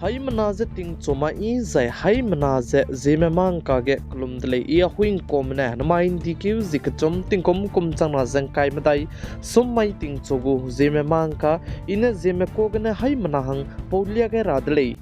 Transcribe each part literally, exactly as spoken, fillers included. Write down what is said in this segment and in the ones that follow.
Haimena ze tingchu ma i zai haimena ze Zeme mangka ge kelum de lei. I Ahuingkuame ne namai ’ndi keu zi kechum tingkum kum changna ze ’ngkai medai sum mai tingchu gu Zeme mangka, i ne Zeme ka gene haimena hang paulia gai ra de lei.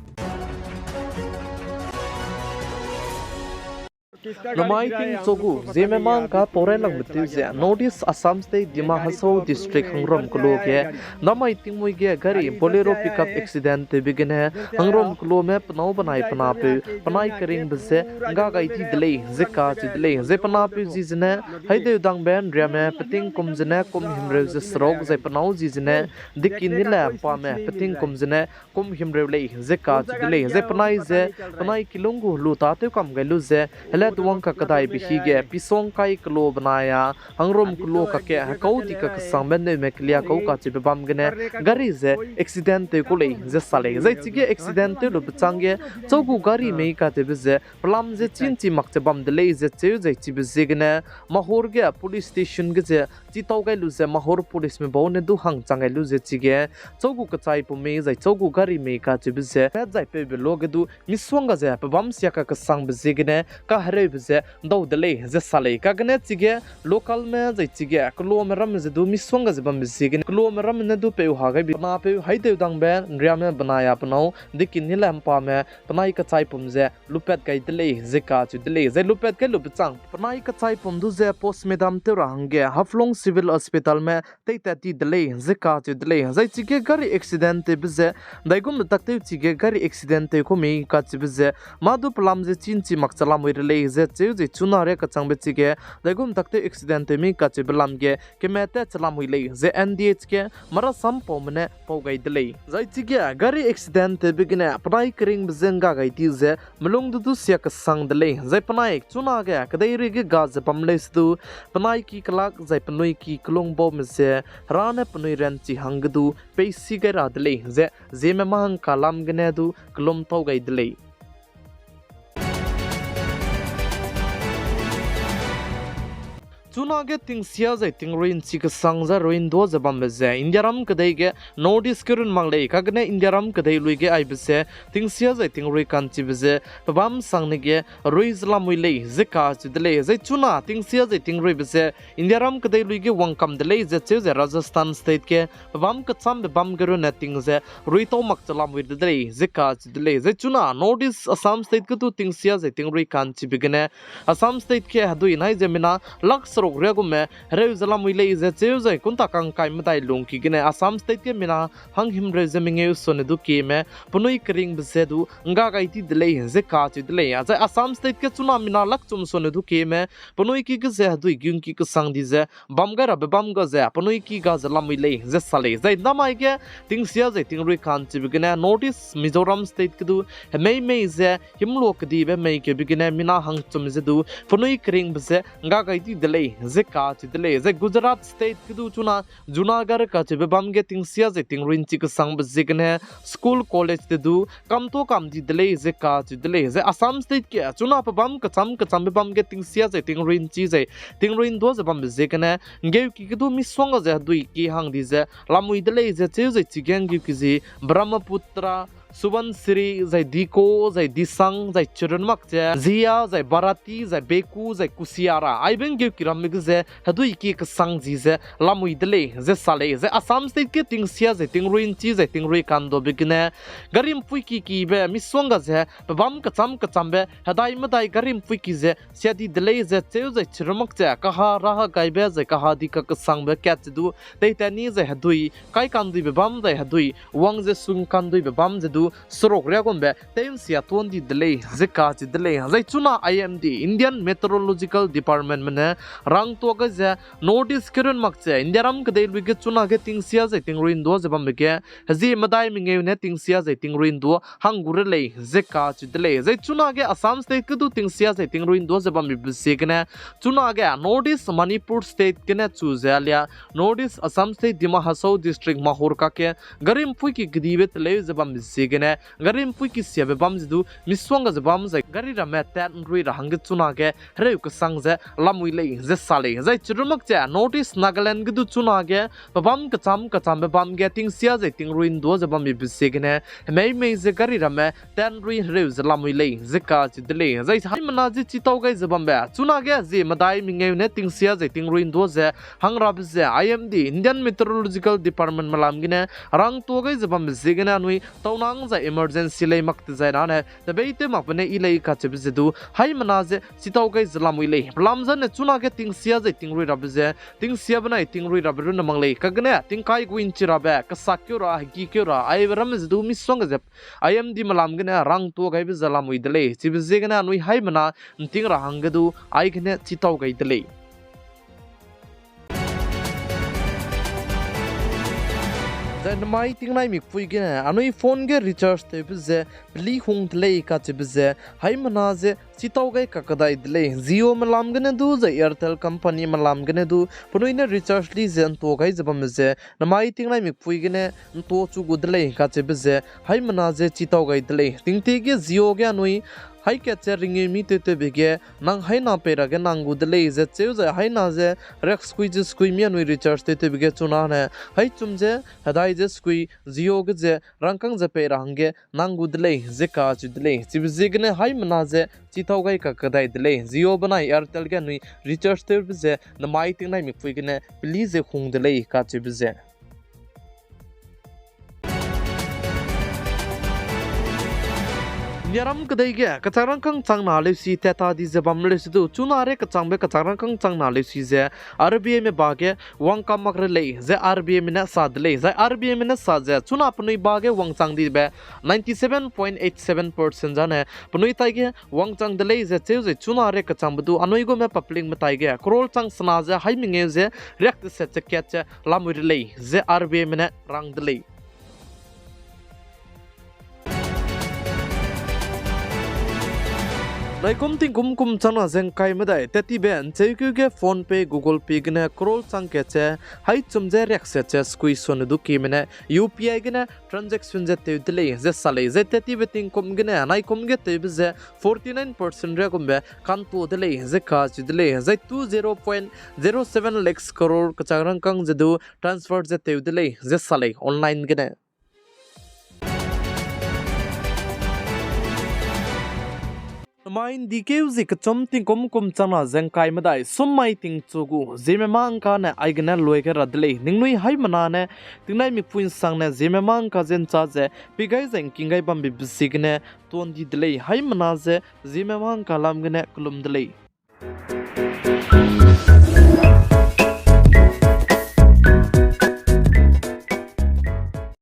Namai tingchu gu Zeme mangka pau railangbe tew ze North East Assam State Dima Hasao District Hangrum keloa ge namai tingmui ge gari Bolero pickup accident tewbe gene Hangrum keloame penâu benai penapeu penai keringbe ze ’ngga gai di de lei ze kacheu de lei. Zai penapeu ji zene Haideudangbe ’Nriame peting kum zene kum himreu ze seruk, zai penâu ji zene Dekinile ’Mpame peting kum zene kum himreu lei ze kacheu de lei. Zai penai ze penai kilung gu helu tâtew kam gai lu ze helatwang kakedaibe hige Pisongkai keloa benai a Hangrum keloa kakge hekau di kakesangbe neume kelia kau kacheube bam gene gari ze accident tew kau lei ze sa lei. Zai chige accident tew lube châng ge châu gu gari mei kacheube ze pelam ze chî ’nchi mak ze bam de lei ze cheu zai chibe ziegene Mahur ge police station ge ze chitau gai lu ze Mahur policeme bau ne du hang chang gai lu ze chige châu gu kechaipum mei zai châu gu gari mei kacheube ze zai peube luage du misongga ze pebâm sia kakesangbe ziegene kahereube ze ’ndau de lei ze sa lei. Kagene chige localme zai chige keloame ramme ze du misongga ze bambe ziegene keloame ramme ne du peu ha gaibe penapeu Haideudangbe ’Nriame benai a penâu Dekinile ’Mpame penai kechaipum ze lupat gai de lei ze kacheu de lei. Zai lupat gai lube châng penai kechaipum du ze postmortem tew ra hangge Haflong Civil Hospitalme teitat ti de lei ze kacheu de lei. Zai chige gari accident tewbe ze ’ndaigumbe tak tew chige gari accident tew kau mei kacheube ze mâ du pelam ze chî ’nchi mak che lamui re lei ze cheu ze chuna ria kachangbe chige ’ndaigum tak tew accident tew mei kacheube lam ge kemete che lamui lei ze N D H K marasampaume ne pau gai de lei. Zai chige gari accident tewbe gene penai keringbe ze ’ngga gai di ze melung du du sia kesang de lei. Zai penai chunage kedeirei ge ga ze bam lei se du penai ki kelak zai penui ki kelung baume ze Hera ne penui ranchi hangge du peisi gai ra de lei ze Zeme mangka lam gene du kelum tau gai de lei. Chunage tingsia zai tingrui ’nchi kesang ze rui ’ndua ze bambe ze Indiaram kedei ge North East ge run mak lei, kagene Indiaram kedei lui ge aibe ze tingsia zai tingrui ka'nchibe ze pebâm sangne ge rui ze lamui lei ze kacheu de lei. Zai chuna tingsia zai tingruibe ze Indiaram kedei lui ge wangkam de lei ze cheu ze Rajasthan State ge pebâm kechambe bâm ge runne ting ze rui tau mak che lamui de lei ze kacheu de lei. Zai chuna North East Assam State ge du tingsia zai tingrui ka'nchibe gene Assam State ge hedui nai ze mina lak seruk riagume hereu ze lamui lei ze cheu zai kunta kangkai medai lungki gene Assam State ge mina hang himreu ze mengeu sone du kieme penui keringbe ze du ’ngga gai di de lei ze kacheu de lei. Zai Assam State ge chuna mina lak chum sone du kieme penui ki ge ze hedui gingki kesang di ze bam gai rabe bâm ga ze penui ki ga ze lamui lei ze sa lei. Zai namai ge tingsia zai tingrui ka'nchibe gene North East Mizoram State ge du hemei mei ze himlua kedibe mei keube gene mina hangchum ze du penui keringbe ze ’ngga gai di de lei ze kacheu de lei. Zai Gujarat State ge du chuna Junagadh kacheube bâm ge tingsia zai tingrui ’nchi kesangbe ziegene school college de du kamtuâ kam di de lei ze kacheu de lei. Zai Assam State ge chuna pebâm kecham kechambe bâm ge tingsia zai tingrui ’nchi zai tingrui ’ndua ze bambe ziegene ’nggeuki ge du misongga ze hedui ki hang di ze lamui de lei ze cheu zai chige ’nggeuki zi Brahmaputra, Subansiri, zai Dikhu, zai Disang, zai chirun mak ze Zia, zai Bharati, zai Beku, zai Kusiara aibe ’nggeuki ramme ge ze hedui ki kesang zi ze lamui de lei ze sa lei. Zai Assam State ge tingsia zai tingrui ’nchi zai tingrui ka'nduabe gene gari ’mpuiki kibe misongga ze pebâm kecham kechambe hedai medai gari ’mpuiki ze sia di de lei ze cheu zai chirun mak ze kaha raha gaibe zai kaha di kakesangbe kat ze du teitat ni zai hedui kai ka'nduibe bâm zai hedui wang ze sung ka'nduibe bâm ze du seruk riagumbe tew ’nsia tuâ ’ndi de lei ze kacheu de lei. Zai chuna I M D, Indian Meteorological Departmentme ne rangtuâ gai ze North East ge run mak ze Indiaram kedei lui ge chunage tingsia zai tingrui ’ndua ze bambe ge hezie medai mengeu ne tingsia zai tingrui ’ndua hang gu re lei ze kacheu de lei. Zai chunage Assam State ge du tingsia zai tingrui ’ndua ze bambe ziegene chunage North East Manipur State gene chu ze alia North East Assam State Dima Hasao District Mahur kakge gari ’mpuiki kedibe teleu ze bambe zie Gene gari ’mpui kesiabe bam ze du misongga ze bam zai gari ramme tat ’nrui ra hangge chunage hereu kesang ze lamui lei ze sa lei. Zai chirumak ze North East Nagaland ge du chunage pebâm kechâm kechâmbe bam ge tingsia zai tingrui ’nduâ ze bambe ziegene hemei mei ze gari ramme tat ’nrui hereu ze lamui lei ze kacheu de lei. Zai haimena ze chitau gai ze bambe chunage zie medai mengeu ne tingsia zai tingrui ’nduâ ze hang rabe ze I M D, Indian Meteorological Departmentme lam gene rangtuâ gai ze bambe ziegene anui taunang zai emergency lei mak dezai nane tebeitew makbe ne yi lei kacheube ze du haimena ze chitau gai ze lamui lei. Pelam zane chunage tingsia zai tingrui rabe ze, tingsia benai tingrui rabe runne mak lei. Kagene tingkai gu inchi rabe, kesak keu ra, hegî keu ra, aibe ramme ze du misongga ze I M Dme lam gene rangtuâ gaibe ze lamui de lei. Chibe ziegene anui haimena ’nting ra hangge du aigene chitau gai de lei. Zai namai tingnaimikpui gene anui phone ge recharge tewbe ze peli hung de lei kacheube ze haimena ze chitau gai kakdai de lei. Jio'me lam gene du zai Airtel companyme lam gene du penui ne recharge li ze ’ntuâ gai ze bambe ze namai tingnaimikpui gene ’ntuâ chu gu de lei kacheube ze haimena ze chitau gai de lei. Tingtie ge Jio ge anui haî kat ze ringeu mi tewtewbe ge nang haina pei ra ge nang gu de lei ze cheu zai haina ze riak sekui ze sekui mi anui recharge tewtewbe ge chunane haichum ze hedai ze sekui Jio ge ze rangkâng ze pei ra hangge nang gu de lei ze kacheu de lei. Chibe ziegene haimena ze chitau gai kakdai de lei. Jio benai Airtel ge anui recharge tewbe ze namai tingnaimikpui gene peli ze hung de lei kacheube ze Indiaram kedei ge kechang rangkâng changna leusi tat ta di ze bam leusi du chuna rei kechangbe kechang rangkâng changna leusi ze R B Ime ba ge wangkam mak re lei ze R B Ime ne sa de lei. Zai R B Ime ne sa ze chuna penui ba ge wangchang dibe ninety seven point eight seven percent zane penui taige wangchang de lei ze cheu zai chuna rei kechangbe du anui gume publicme taige crore chang sena ze haî mengeu ze riak teset ze kat ze lamui re lei ze R B Ime ne rang de lei. Naikum tingkum kum changna ze ’ngkai medai tat tibe ’ncheukeu ge PhonePe, Google Pay gene crore chang kat ze haichum ze riak set ze sekui sone du kime ne U P I gene transaction ze tew de lei ze sa lei. Zai tat tibe tingkum gene naikum ge tewbe ze forty nine percent riagumbe kantu de lei ze kacheu de lei. Zai two zero point zero seven lakhs crore kechang rangkâng ze du transfer ze tew de lei ze sa lei online gene. Namai ’ndikeu zie kechum tingkum kum changna ze ’ngkai medai sum mai tingchu gu Zeme mâ ’ngka ne aigene lui gai ra de lei. Ningnui haimena ne tingnaimikpui ’nsangne Zeme mâ ’ngka ze ’nchâ ze pi gai zai ’ngking gai bambe be ziegene tuan di de lei. Haimena ze Zeme mâ ’ngka lam gene kelum de lei.